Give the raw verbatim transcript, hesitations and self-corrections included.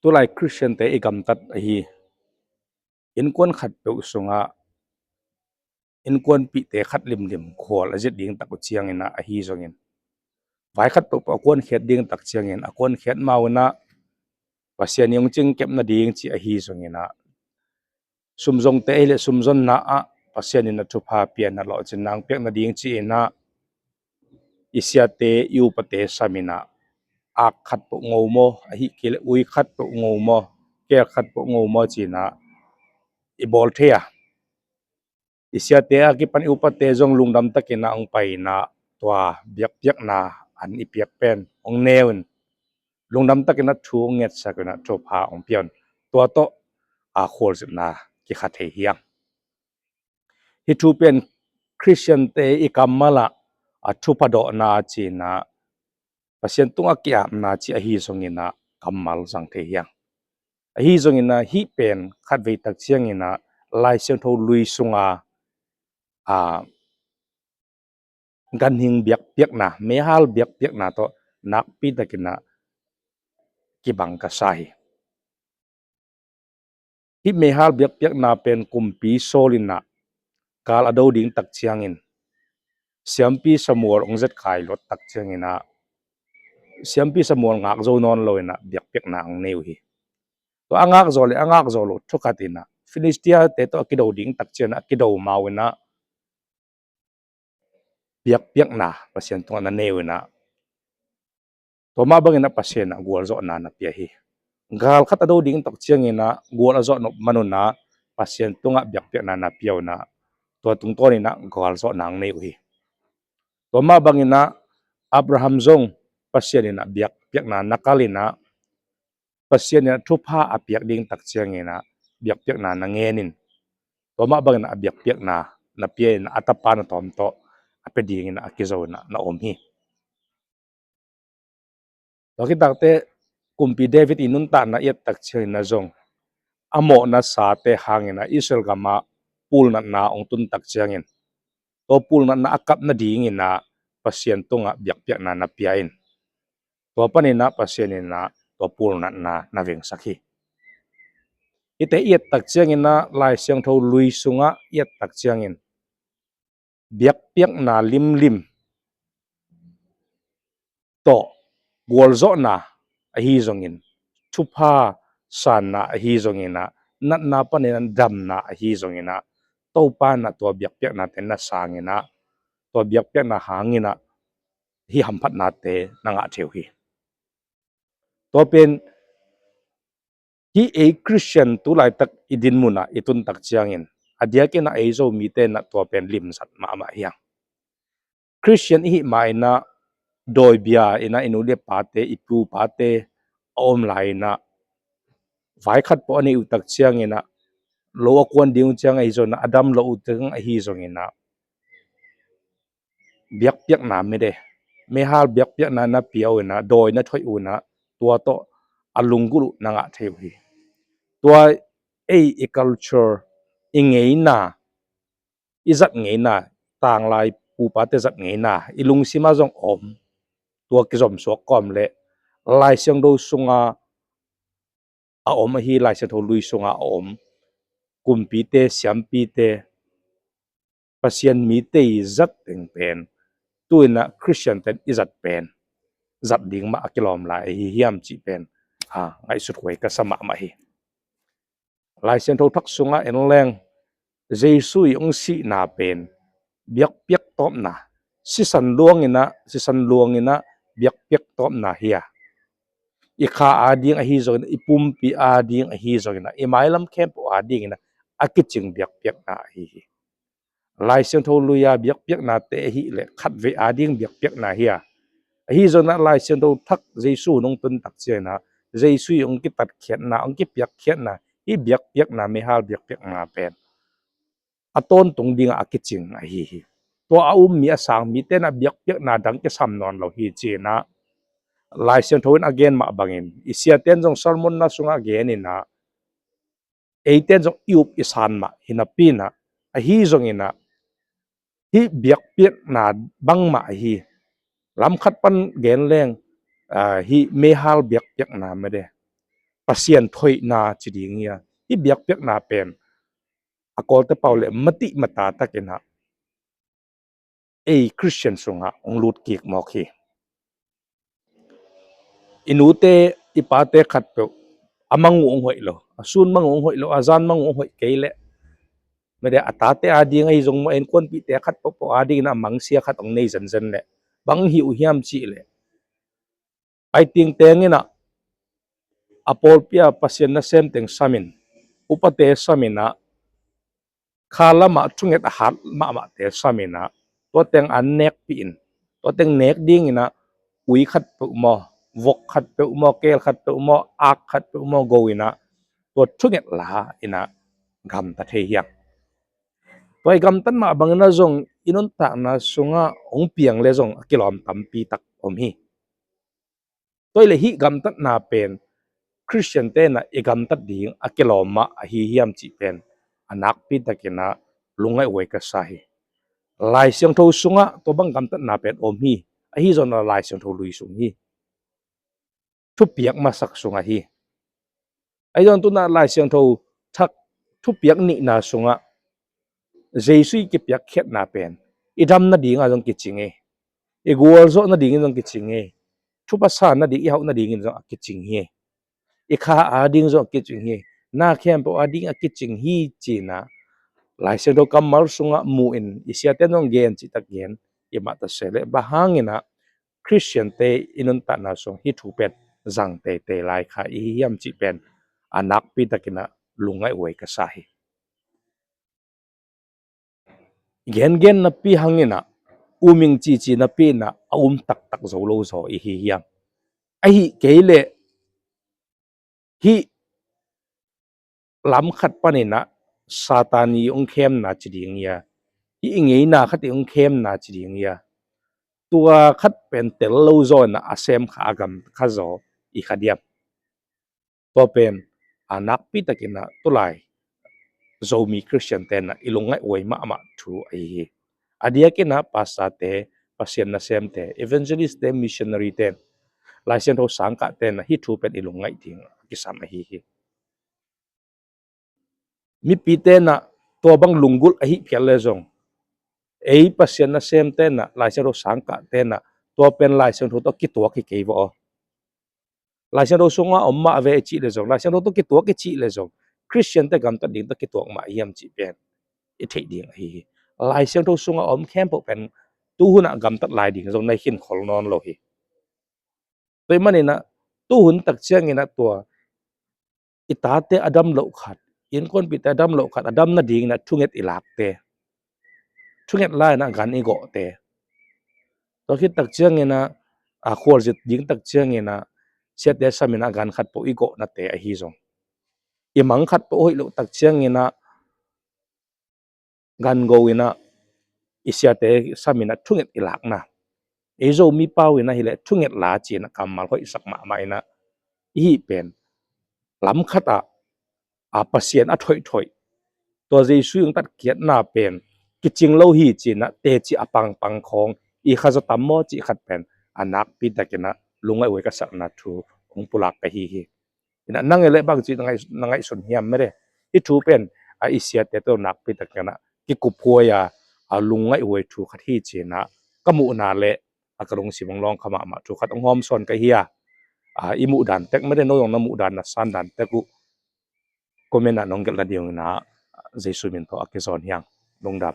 Tulai Khristiante i gamtat ahi innkuan khatpeuh sungah innkuanpihte khat limlim khual a zit ding tak uh ciangin ah ahi zongin, vai khatpeuh a kuankhiat ding tak ciangin a kuankhiat mau in ah Pasian i hong cingkep nading cih ahi zongin ah, sumzongte ahih leh sumzonna ah Pasian in a thupha pia in ah lawhcin nang piak nading ci-in ah i siate i upate sam in ah ak khatpeuh ngo maw, ahih kei leh ui khatpeuh ngo maw, keel khatpeuh ngo maw ci-in ah i bawl thei a, i siate a kipan i upate zong lungdam takin ah hong pai in ah tua biakpiakna an i piak pen hong neu in, lungdam takin ah thu hong ngetsak in ah thupha hong pia un, tua tawh a khualzinna kikha thei hi hang. Hih thu pen Khristiante i kammal ah a thupha dawhna ci-in ah Pasian tungah ki-apna cih ahi zongin ah kammal zang thei hi hang. Ahi zongin ah hih pen khatvei tak ciangin ah Lai Siangtho lui sunga a ganhing biakpiakna, meihal biakpiakna tawh nakpi takin ah kibang ka sa hi. Hih meihal biakpiakna pen Kumpi Saul in ah gal a do ding tak ciangin Siampi Samuel hong zet kai luat tak ciangin ah Siampi Samuel ngak zo nawn lo in ah biakpiakna hong nei uh hi. Tua a ngak zaw le a ngak zaw lo thukhat in ah Filistiate tawh a kido ding tak ciangin ah a kido mau in ah biakpiakna Pasian tungah na nei uh in ah, tua mah bangin ah Pasian ah gualzawhna na pia hi. Gal khat a do ding tak ciangin ah gual a zawh nop man un ah Pasian tungah biakpiakna na pia un ah, tua tungtawn in ah gualzawhna hong nei uh hi. Tua mah bangin ah Abraham zong Pasian in ah biakpiakna na kal in ah Pasian in ah thupha a piak ding tak ciangin ah biakpiakna na ngen in, tua mah bangin ah a biakpiakna na pia in ah a tapa na tawm tawh a pia dingin ah a kizo in ah na om hi. Tua khit takteh Kumpi David i nuntakna i et tak ciangin ah zong a mawhna sate hangin ah Israel gamah pulnatna hong tun tak ciangin tua pulnatna a kap nadingin ah Pasian tungah biakpiakna na pia in, tua panin ah Pasian in ah tua pulnatna na vengsak hi. Hihte i et tak ciangin ah Lai Siangtho lui sungah i et tak ciangin biakpiakna limlim tawh gualzawhna ahi zongin, thupha sanna ahi zongin ah, natna panin ah damna ahi zongin ah, Topa in ah tua biakpiaknate na sang in ah, tua biakpiakna hangin ah hih hamphatnate na ngah thei uh hi. Tua pen hih ei Khristian tu laitak i dinmun ah i tun tak ciangin a diakin ah ei Zomite in ah tua pen limzat mahmah hi hang. Khristian i hih ma in ah dawibia in ah i nu le pate, i pu pate a om lai in ah vai khat pawh a neih uh tak ciangin ah lo a kuan ding uh ciang ahi zongin ah, a dam lo uh ciang ahi zongin ah biakpiakna mede, meihal biakpiakna na pia uh in ah, dawi na thoih uh in ah, tua tawh a lunggulh uh na ngah thei uh hi. Tua ei i culture, i ngeina, i zat ngeina, tanglai pupate zat ngeina i lungsim ah zong om. Tua kizomsuak kawm leh Lai Siangtho sunga a om ahi, Lai Siangtho lui sunga a om kumpite, siampite, Pasian mite i zat teng pen tu in ah Khristiante in i zat pen zat ding mah a kilawm lai ahi hiam cih pen ha, ngaihsut huai ka sa mahmah hi. Lai Siangtho Thak sungah en leng Jesu i hong sihna pen biakpiak tawpna, sisan luang in ah, sisan luang in ah biakpiak tawpna hi a, i kha ading ahi zongin ah, i pumpi ading ahi zongin ah, i mailam khempeuh adingin ah a kicing biakpiakna ahi hi. Lai Siangtho lui-a biakpiaknate ahih leh khatvei ading biakpiakna hi a, ahi zongin ah Lai Siangtho Thak Jesu nong tun tak ciangin ah Jesu i hong kitatkhiatna, hong kipiakkhiatna, hih biakpiakna, meihal biakpiakna pen a tawntung dingah a kicing ahi hi. Tua a um mi, a sang mite in ah biakpiakna dang kisam nawn lo hi ci-in ah Lai Siangtho in a gen mah bangin, i siate in zong sermon na sungah gen in ah, eite in zong i up i san mah hi napi in ah, ahi zongin ah hih biakpiakna bangmah ahi, lam khat pan gen leng, ah, hih meihal biakpiakna mede, Pasian thoihna ci ding hi a, hih biakpiakna pen a Kawlte pau le matih mata takin ah ei Christian sungah hong lut kik mawk hi. I nute i pate khatpeuh a mang uh hong hoih lo, a sun mang uh hong hoih lo, a zan mang uh hong hoih kei leh mede a tate ading ahi zong maw, innkuanpihte khat pohpoh adingin a mangsia khat hong nei zenzen leh bang hi uh hiam cih leh, pai tingteng in ah a pawlpi a Pasian nasem teng samin, upate samin ah, kha lamah thunget a hat mahmahte samin ah, tua teng an nekpih in, tua teng nek dingin ah ui khatpeuh maw, vok khatpeuh maw, keel khatpeuh maw, ak khatpeuh maw go in ah, tua thunget la in ah gamta thei hi hang. Tua i gamtat mah bangin ah zong i nuntakna sungah hong piang le zong a kilawm tampi tak om hi. Tua hi leh hih gamtatna pen Christian te in ah i gamtat ding a kilawm mah ahi hiam cih pen a nakpi takin ah lungngaih huai ka sa hi. Lai Siangtho sungah tua bang gamtatna pen om hi. Ahi zongin ah Lai Siangtho lui sung hi. Thupiak masak sungah hi. Ahi zongin tu-in ah Lai Siangtho thak thupiak nihna sungah Jesu i kipiakkhiatna pen i dam nading ah zong kicing hi. I gualzawh nadingin zong kicing hi. Thupha sa nading, i hauh nadingin zong a kicing hi. I kha ading zong a kicing hi. Na khempeuh ading a kicing hi ci-in ah Lai Siangtho kammal sungah mu-in i siate in zong gen cihtak gen i mah ta se leh, bang hangin ah Christian te i nuntakna sung hih thu pen zang teitei lai kha i hi hiam cih pen a nakpi takin ah lungngaih huai ka sa hi. Gengen napi hangin ah, uming cici napi in ah a um taktak zo lo zaw i hi hiam? Ahi kei leh hih lam khat panin ah Satan i hong khemna ci ding hi a, hih i ngeina khat i hong khemna ci ding hi a, tua khat pen tel lo zaw in ah a sem kha, a gam kha zaw i kha diam? Tua pen a nakpi takin ah tulai Zomi Christian te in ah i lungngaih huai mahmah thu ahi hi. A diakin ah pastor te, Pasian nasemte, evangelist te, missionary te, Lai Siangtho sangkah te in ah hih thu pen i lungngaih ding a kisam ahi hi. Mipite in ah tua bang lunggulh ahi phial le zong, ei Pasian nasemte in ah, Lai Siangtho sangkahte in ah tua pen Lai Siangtho tawh kituak hi kei vawh aw. Lai Siangtho sungah om mah ve i cih le zong, Lai Siangtho tawh kituak i cih le zong, Christian te gamtat ding tawh kituak mah hiam cih pen i theih ding ahi hi. Lai Siangtho sungah om khempeuh pen tuhun ah gamtat lai ding zong na i khin khol nawn lo hi. Tua ahih manin ah tuhun tak ciangin ah tua i tate a dam loh khat, innkuanpihte a dam loh khat a dam nadingin ah thunget i lakte, thunget lai-in ah gan i gawhte, tua khit tak ciangin ah, a, khualzin ding tak ciangin ah siate samin ah gan khat peuh i gawhnate ahi zong, i mang khat peuh hoih loh tak ciangin ah gan go in ah i siate samin ah thunget i lakna, ei Zomi pau in ah hi leh thunget la ci-in ah kammal hoihsak mahmah in ah i hih pen lam khat ah, a, Pasian a thoihthoih, tua Jesu i hong tatkiatna pen kicing lo hi ci-in ah teci a pangpang khawng i kha zaw tam maw cih khat pen a nakpi takin ah lungngaih huai ka sakna thu hong pulak ka hi hi. In ah nang e leh bangci na ngaih, na ngaihsun hiam mede? Hih thu pen a i siate tawh nakpi takin ah kikuphuai a, a lungngaih huai thu khat hi ci-in ah ka muhna leh a ka lungsim hong lawng kha mahmah thu khat hong hawmsawn ka hi a, a, i muhdan tek mede, no zong na muhdan na sandan tek uh comment ah nong gelh nadingin ah Jesu min tawh a kizawn hi hang. Lungdam.